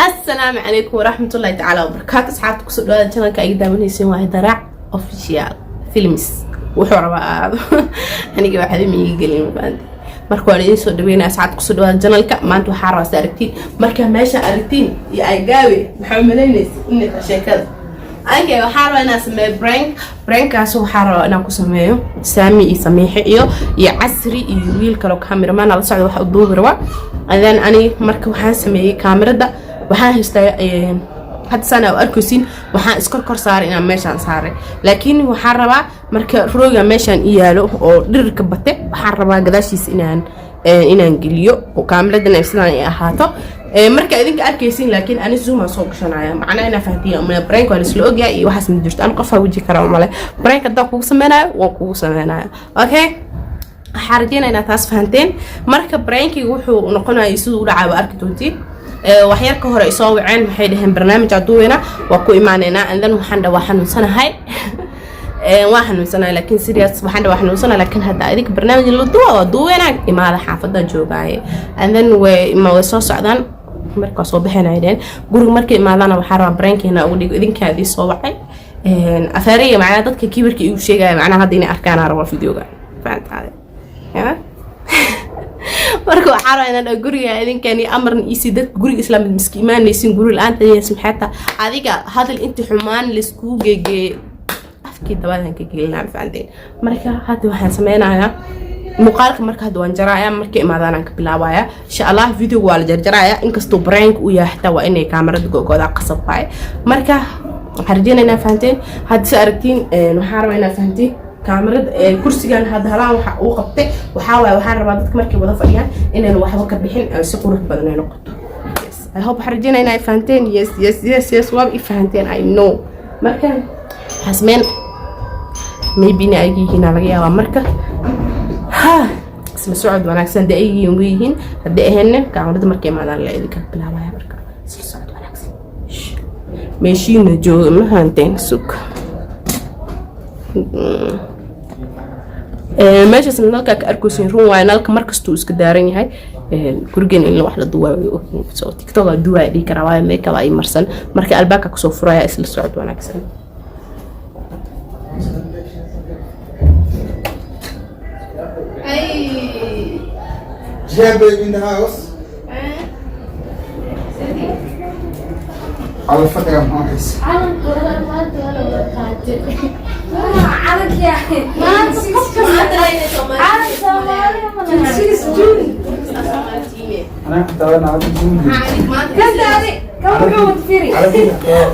Asalaamu calaykum waraxmatullahi tacaala wabarakaatu. Asxaabta, kusoo dhawaada channelka ay daawanaysiin, waa Daraac Official Films. Wuxuu rabaa aado, aniga waxba ma iga gelin, mafahanti. Marka waan idiin soo dhaweynaya, asxaabta, kusoo dhawaada channelka. Maanta waxaa rabaa si aragtiin, marka meesha aragtiin iyo ay gaawe maxaa umalaynaysa inay sheekada. Okay, waxaa rabaa inaan sameeyo prank. Prankkaas waxaa rabaa inaan ku sameeyo Saami iyo Samiixe iyo Casri iyo wiil kaloo cameraman la socda. Waxa u duubi rabaa. And then ani marka waxaan sameeyey kaamirada waxaan haystaa hadda saan aa arkaysiin. Waxaan iskor kor saaray inaan meeshaan saaray, laakiin waxaan rabaa marka rooga meeshaan i yaalo oo dhirirka bate, waxaan rabaa gadaashiisa inaan geliyo oo kaamiradana sidaan ay ahaato marka idinka arkaysiin. Laakiin ani zoom aan soo gashanaya, macnaa inaa fahantiin. Prank waa laisla ogyahay iyo waxaas ma jirto. Ani qofaa weji kara male. Prank haddaan kugu sameynayo, waan kugu sameynaya. Okay, waxaa rajeynaya inaad taas fahanteen. Marka prankiga wuxuu noqonaya siduu u dhacaa waa arki doontiin. Waxyar ka hore ay soo waceen, waxay dhaheen barnaamij aduweyna waa ku imaaneynaa. And then waxaan dha waa xanuunsanahay, waa xanuunsanahay, laakiin serious waxaan dha waa xanuunsanahay, laakiin hadda idinka barnaamij la duwa waa duweynaa, imaada, xaafadda joogaaye. And then way soo socdaan. Marka waa soo baxeen dheen guriga. Markay imaadaana waxaa rabaa prankiina ugu dhigo. Idinkaa idii soo wacay afaareya, macnaa dadka kibirka igu sheegaya, macnaa hadda inay arkaan rabaa videoga, fahantaade ya. Marka waxaa rabaa inaan dhaho guriga idinkani amarna iisii dadka guriga islaamid miska imaanaysin, guri la-aanta maxay tahay adiga hadal inti xumaan laiskugu geegeeyey afkii dabadan ka gelinaa, fahanteen. Marka hadda waxaan sameynayaa muuqaalka. Marka hadda waan jaraaya, markay imaadaanaan ka bilaabaya insha Allah. Videoga waa la jarjaraya, inkastoo prank uu yahay xitaa waa inay kaamarada gogodaa qasab waaye. Marka waxaan rajeynaya inaa fahanteen. Hadda si aragtiin, waxaan rabaa inaa fahanteen kaamarada kursigan hadda halaan waxa uu qabtay waxaa waaye, waxaan rabaa dadka markay wada fadhiyaan inaynu waxba ka bixin, si qurux badan ay noqoto. Yes, I hope, waxaan rajeynaya inaa fahanteen. Yes, waaba i fahanteen, I know. Marka waxaan sameyn, maybe inay ayaga yihiin laga yaabaa. Marka ha isla socod wanaagsan. Haddii ayaga yihiin way yihiin, haddii ahaynna kaamarada markay imaadaan la idinka bilaabaya. Marka isla socod wanaagsan. Meeshiina jooga, ma fahanteen? Sug. Meeshaas nalka ka arkaysin run waaye, nalka markastuu iska daaran yahay. Gurigeena in wax la duwaayo way ogyihiin, so TikTok aa duwaaya dhihi karaa, waayo makeup ay marsan. Marka albaabka kusoo furaya. Isla socod wanaagsan. Yeah, baby in the house. على الفكرة ما أحس. أنا كنت أنا عارف.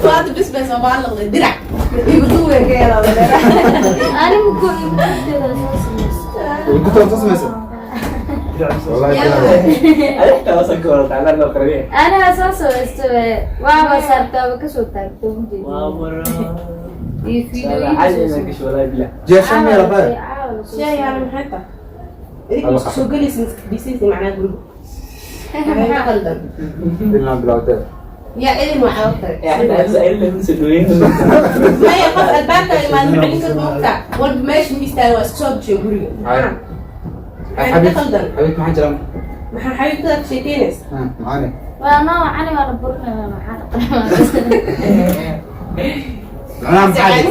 Maanta bis bay Soomaali noqday, dirac. كنت تسمع والله. Anaga soo samaystay, waaba saartaaba kasoo taagtay. Iyo fiidooyin. جاي شمي يا رباي. Shey yaana maxay tahay? Idinka isku soo gelaysin, iska macnaa guriga maxay qaldan? بالله بالعودة. Yaa idin waxaa ogtahay maya, qof albaabka imaad macalinka moogta walba meesha ma istaaga, waa iska soo gashay guriga. Maxaa maxay ka حبيبي qaldan? حبيبي ما حجرم. Maxaa xabiibtada ka sheekeynaysa? معاني. Waa noocani, waa la burinaya, maxaa? أنا محاجة.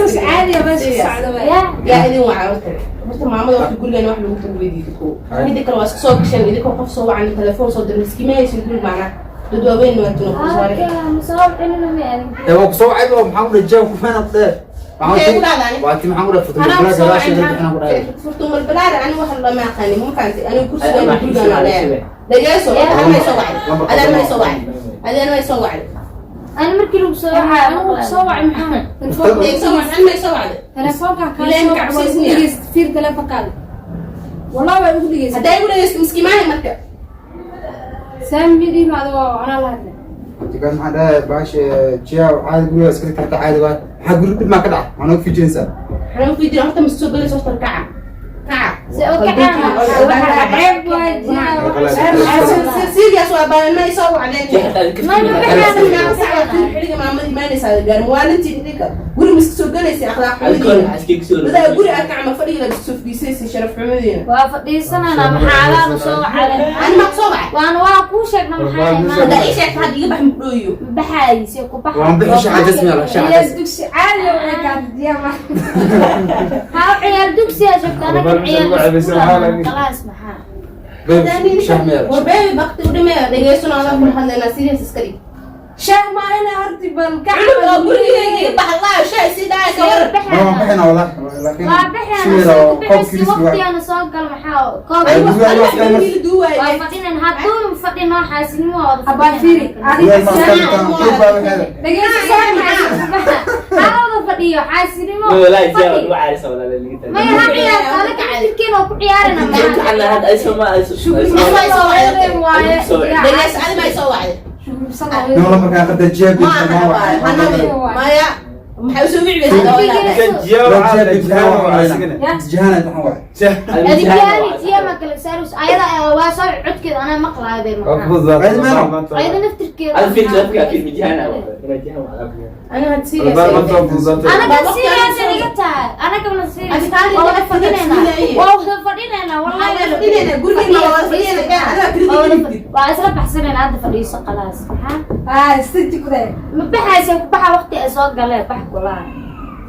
Ya. Yaa idin waxaa ogtahay horta maamada waxta gurigan wax lagu weydiido ko mida kale waa iska soo gasheen idinkoo qof soo wacan, telefoon soo diray, miskiima haysin guriga, macnaa dad waaweyn waa tuna kusoo. Masoo celina mi arin. ايوه كسو عيب محمد الجو كمان الطير. Maxay ku dhacdaa? وانت محمد فتح. Anaa البلاك soo لا شيء انا wacay قرأت. furtumal balaar, ani wax lama aqaani, ma fahanti. Anigu kursigan gurigan aa leeyahay. Dhageyso, adaan may soo wacay, adaan may soo wacay, adaan may soo wacay. Ani markii lagu soo wacay Anigu soo wacay maxaa? Ee, soo wacay, ani may soo wacday. Telefoonka kaa Ilaahay soo ma wacay, waa igu cabsiisniya. dhegeyst, fiir telefoonkaada. Wallahi waa igu dhegeyst. Haddaa igu dhageysto miskiimaahay marka. Saami mid imaado waa anaa la hadlay. كان معنا باش جيا عادي قولي اسكت حتى عادي ما حقول ما كدع انا في جنسه. Waxaan ku jira horta ma soo gelayso horta kaca kaca. Si oo kacaan, waxa ceeb waa jira. Serious waa baan ma soo wacdeen. Ma imaanaya. Xiliga maamada imaanaysaa la gaarin maalintii idinka guri miska soo galaysa akhlaaq Alkool xumadiina. xaaskeyga soo Dadaa guri aad kacma fadhiga la soo fadhiisaysa sharaf xumadiina. Waa fadhiisanana, maxaa adaanu soo wacale? Ani ma soo wacay? Waana waa kuu sheegna, maxaa Haddaa imaanaya? ii sheegta hadda iga bax mudhooyo. Baxayse ku baxa. Waan bixi shaca jasmi ala shaca Ciyaal dugsi caadi ah waxay kaa diyaama. Haa, ciyaal dugsiyaa sheegta anaga. Bal Ciyaal lagu ceebeysan, waxaa laga- khalaas, maxaa? Babe, shaah meel. War beebi, bakti u dhimee, dhegeysano, adaan kula hadlaynaa, serious iska dhig. Shaah ma ina horti bal ka Cunug oo gurigeyga iga bax laayo shaah isii dhaaya, ka waran. Ma waan bixina wallah, laakiin Waa baxayna. si yar oo Soo koob bixisi kiris waa. waqtigaana soo gal, maxaa koob? Ay, guriga wax kale Wiil duuwaay. Waa fadhinan, hadduu fadhino xaasinimo waa wada. Abaa fiiri, adiga Guriga ma iska dhigtaan, koob baa waxeeda. Dhegeyso, shaah Ha wada fadhiyo xaasinimo. Walaahi jiyaa Fadhi. lagu caarisa walaahi laga taagay. Maya, ha ciyaarto, anaga jirkeena oo ku ciyaarana. Gacanna hadda ay soo ma ay soo. Ma soo wacday? Waaye. Dhegeys, adi ma soo wacday? Nin la markaa qada jeeb Ma aha ma hanabi maya, maxay usoo wici weysaa? Kan jiyaa waxaa la jihaan waa asigana. Jihana waxaan waay. Adigaani tiyama kala saarus ayada waa soo codkeeda anaa maqlaayo bay maxaa ayada naftirkeeda. Hada fiir afka fiir mijihaan waa. Mijihaan waa. Aniga had serious. Albaab ma soo fududaatay. Anaga serious iga tahay, anagana serious. Adi taali Waa wada laga fadhinayna. fadhinayay. Waa wada fadhinayna wallahi. Waa wada fadhinayna, gurigeena waa wada fadhinayna, adaa kirida gelid. Waa isla baxsanayna, hadda fadhiiso, qalaas maxaa? Ah, istaji ku day. Ma baxaysa ku baxa, waqti ay soo galeen bax kulaha.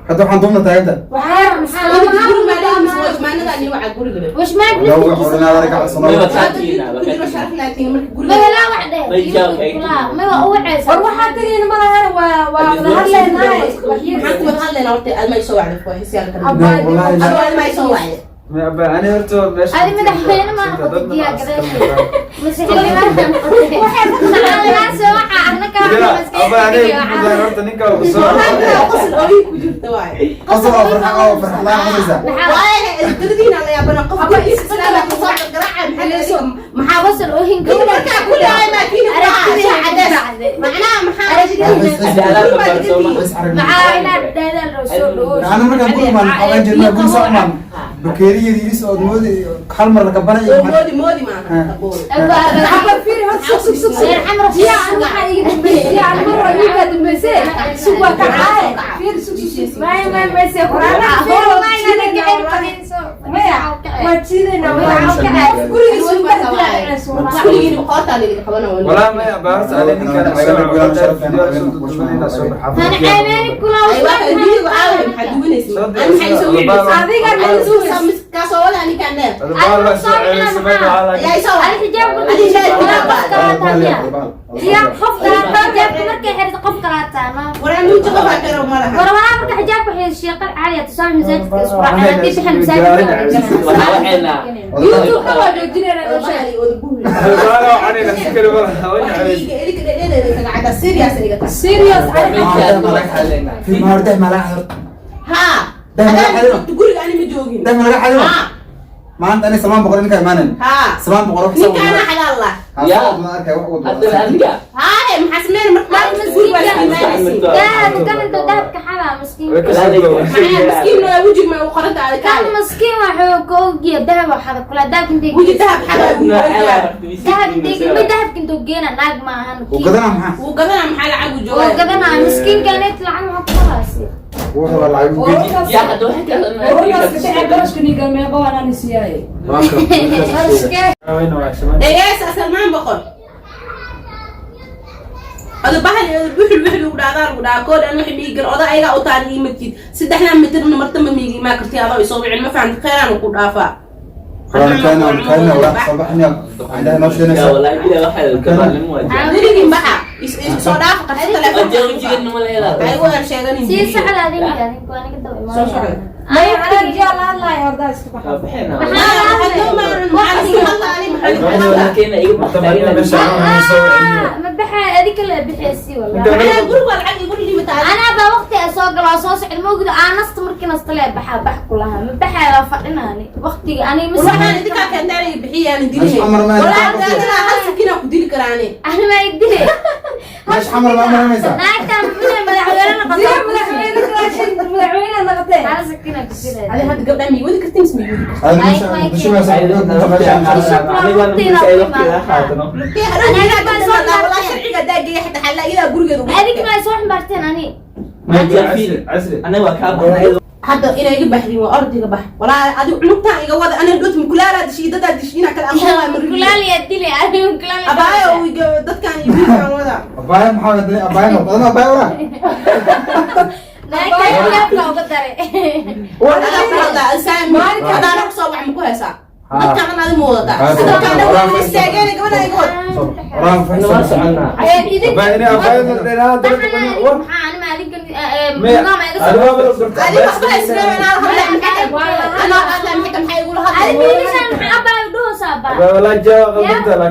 Hadda waxaan duubna taaganta. Waxaa Guriga maadaama wajmaanada ni waxa guriga leh. Washmaag. Lagu xorinaa laga cabsano. Maba Hadda taagtiina ku jiro sharaf laakiin marka guriga Magalaa wax dheh. May jaw kay. Kulaha may waa u wacaysa. War waxaa tagayna ma lahan, waa wada hadlaynaa. Maxaan ku wada hadlaynaa horta? Aad ma isoo wacday kuwa hisyaalka. Abaa, Wallahi Adoo aad ma isoo wacday. Ma abaa ani horta meesha. Adi madaxweyne ma noqotay, jiyaa gadaasheeda. Mase xildhibaan noqotay. Maxaa waxa anaka Abaa ani horta ninka uu soo. Wallahi qosol ooyin ku jirta waay. Qosol oo farxad oo farxad la'aan qosaysa. Waaye isdaladiina la yaabana qof gurigiisa islaama ku soo garaaca, maxaa la yidhi? Maxaa qosol oohin? Guriga markaa ku dhahay maa kiina ku dhaca shaah cadays. Macnaha maxaa? Is arag. Maxaa inaad dadaal loo soo dhawo. Ana markaan guriga maan qaban jirnay, guri soo maan. Bakeeriya yariis oo moodi hal mar la kabanay. Oo moodi moodi maaha. Abaa fiiri, horta sug sug sug sug. Jiyaa an waxaa iiga dambeysay. Jiyaa an mar waa iiga dambeysay. Sug waa ka caaye. Fiiri, sug sug sug. May may may se. Quraana fiiri, waa jiidaynaa wallahi. Maya, waa jiidaynaa wallahi. Qof gurigiisa u bahdilaa. Gurigiina qoortaa la idin qabana waa. Walaa ma abaa horta ani ninka soo soo soo Tan ceebeeni kula. Ay waa kala video aawe, maxaa duwanaysa? Ani maxay soo wicaysaa? Adiga Ani soo kaasoo wada anikaan dheer. Yaa isoo wacay. Adi xijaabka Adi shaah xijaab qof kala taamiya. Jiyaa qof kala xijaabka markay xirto qof kala taano. War aan nuuji qof aan karo ma laha. War walaa marka xijaabka xirto sheeqal caadi ah tusaale masaajidka isku raacay haddii bixin masaajidka. Waxaa waxayna. YouTube-ka waa joojinaynaa oo sheeg. Wada buhli. Iga iga dhedheeda kaga cadda, serious iga tahay. Serious ani. Fi maar deh ma laga xadiro. Haa. Dah ma laga Adaan xadiro. joogto guriga ani ma joogin. Deh ma laga xadiro. Haa. Maanta ani Salmaan Boqor ninka imaanan. Haa. Salmaan Boqor wax soo. Ninkaana xalaal lah. Ya. Ma arkay wax wado. Hadda adiga. Haa, maxaa sameynay marka maalinta guriga waa iska imaanaysiin. Dahab kan inta dahabka xadaa miskiin. Macnaha miskiin waa wejig ma u qoranta aad Kan kaale. miskiin waxuu ka ogyahay dahab waxada kula dahabka intay Weji dahab xagaa ugu qorantaa. Dahab intay ma dahabka intuu geena naag ma ahan. Uu gadanaa maxaa? Wuu gadanaa, maxaa lacag u Oo joogaa? gadanaa miskiinkaneet lacag maxaa ku falaasi. Wuxuu rabaa lacag u geyn. Yaa hadda waxay ka Warkaas ka dhacay garashka niga meeqa waan aan siiyay. Waa ka. Dhegeys Salmaan Boqor. Oda bahal wuxul wuxul ugu dhaadaa lagu dhahaa kood aan wixii miigan oda ayagaa u taan iimadkiid saddexdan mitirna martamba miigi imaa karti adoo isoo wicin, ma fahamti? Kheyraan ku dhaafaa. Kana kana wala sabaxna. عندها noo sheegaysa. Walaahi bila waxay kabaalnimo waa jiraa. Weligin baxa soo dhaafa qarsa Wajiga telefoonka. wajiga ma leedahay. Ay waan sheeganin. Sii socda adinka adinku aniga daba imaanaya. Soo socda. Maya, anaa jiyaa la hadlaaya hordaa iska baxa. Waa baxayna. Ma baxay adika la bixiyay wallahi. Anaa baa waqti ay soo galo oo soo socda ma ogdo aan nasta markii nasta lee baxaa bax ku lahaa ma baxay waa fadhinaani waqtiga aniga ma ani ma idile. Meesha xamar ma maranaysaa? Naagtaan inay madaxweyne noqoto. Jiyaa madaxweyne gadaashin madaxweyne noqotee. Hal sakina ku jiray. Aad meesha bulsho meesha. haddaa geeya xataa xalla iyadaa gurigeeda ugu Adiga ma soo xambaarteen ani. Ma jaafiil. Anaga waa kaa baxnay. Hadda inay iga baxdin waa ordiga bax walaa adigu cunugtaan iga wada ana dhot mukulaalaad dishi dadaa dishi inaa kala aqoon waay marri. Kulaal ya dile ani kulaal. Abaayo dadkan iyo wiilkaan wada. Abaya maxaa hadlay? Abaya noqdana abaya wara. Naagta yaabka uga daray. Adadaa ku hadlaa saami hadaana kusoo bax ma ku haysaa dadkaan dhan adi ma wadataa dadkaan dhan waa istaageen gabadha iga wad. Waraan Ana waa soconaa. Abaya inay abaya dheeraad. Maxaa ani ma adiga nidaam iga soo. Adi waxba isreebeen anaa hadlaa maxay anaa hadlaa maxay maxay igula Adiga hadlay? wiilashan maxaa abaa dhoosa baa.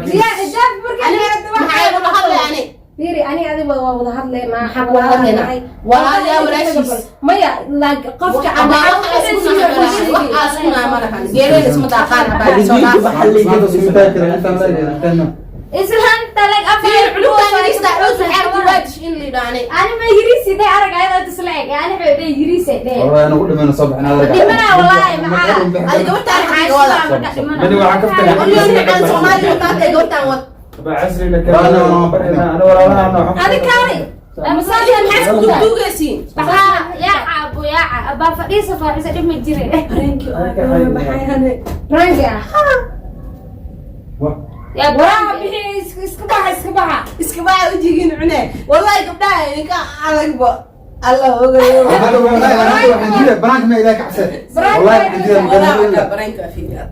Jiyaa xijaab markay Maxay igula hadlay ani? Fiiri, ani adiga waa wada hadlaynaa. Maxaa wada hadlaynaa? Walaal yaa walaashiis. Maya, like qofka Abaa waxa isku nahay wax isku nahay ma lahan geereen isma daaqaan abaa soo dhaaf. Islaanta lag abaa. Fiir cunugtaan idista cod waxaa rabti waa dish in la yidhaahne. Ani ma yiriisi day arag ayada tisla eg ani wuxuu day yiriisi day. Wallahi anagu dhimana soo bixin adag. Dhimana wallahi maxaa. Adi gabartaan iga wada. Bani waxaa kaftan. Aniga Soomaaliya maanta gabartaan wad. Adi kaali. Masaajid maxaa isku duugduugaysiin? Maxaa yaa caabo yaa abaa fadhiisa faaxisa dhib ma jire. Rangi ah. Yaa Waraha bixi iska baxa iska baxa. Iska baa ujigiin cune wallahi gabdhaha idinka adagbo alla ogayo. Banaanka ma ilaahay ka cabsay. Wallahi waxaan jiraa magaalada. Bareenka fiiriya.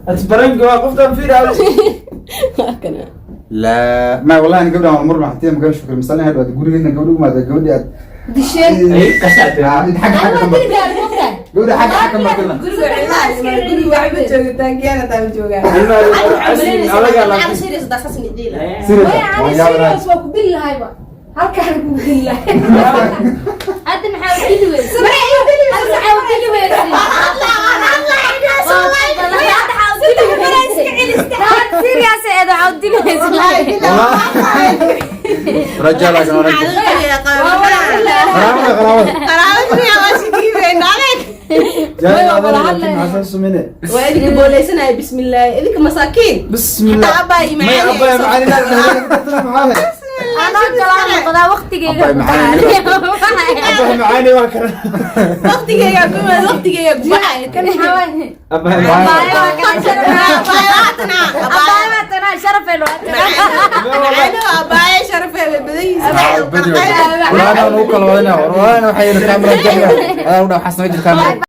Asbaranka waa qoftan fiir. لا ما والله انا قبل ما مر حتى ما كانش فكر مثلا هذا gurigeena gabadhu ma gabadhi aad Disheen. xag xag gabadha xag xag ma kalna. Guriga guriga waxba joogtaan geena taa joogaa. Maya, ani serious waa ku dili lahayba. Halkaan ku dili lahay. Hadda maxaa u dili weysay? Hadda maxaa u dili weysay? Serious ee waxaa u dili weysay. رجال رجال قرابه قرابه. Waa idinka booleysanaya bismillaah idinka masaakiin. بسم الله. Xataa abbaa iyo ما ابا معاني لا معاني. Anoo kala noqdaa waqtigeyga. Abbaa maxaa أبا معاني وكر. Waqtigeyga kuma waqtigeyga gubaxay. Kan maxaa waaye? أبا Abaayo waa kana sharaf. Abaayo waa tanaa sharafeen waa tanaa. Macano abaaye sharafee way badan yihiin. ولا انا نوكل ولا انا ولا انا وحي الكاميرا الجايه انا وحسن وجه الكاميرا.